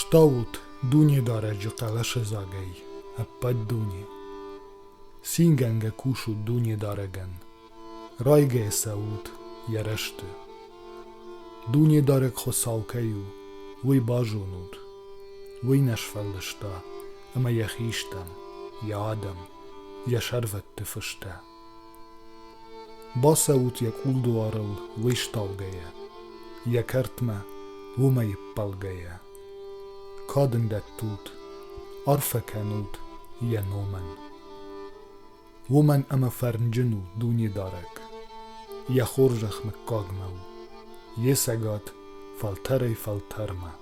Стаут Дунедарӕджы хъӕлӕсыдзагӕй ӕппӕт дуне. Цингӕнгӕ кусут Дунедарӕгӕн, райгӕ цӕут Йӕ рӕзты. Дунедарӕг Хуыцау кӕй у, уый базонут. Уый нӕ сфӕлдыста, ӕмӕ йӕхи стӕм, йӕ адӕм, йӕ сӕрвӕтты фыстӕ. Бацӕут йӕ къулдуарыл уый стаугӕйӕ, йӕ кӕртмӕ уымӕй ӕппӕлгӕйӕ. Кад ын дӕттут, арфӕ кӕнут йӕ номӕн. Уымӕн ӕмӕ фӕрнджын у Дунедарӕг, йӕ хорзӕх мыггагмӕ у, йе цӕгат фӕлтӕрӕй-фӕлтӕрмӕ.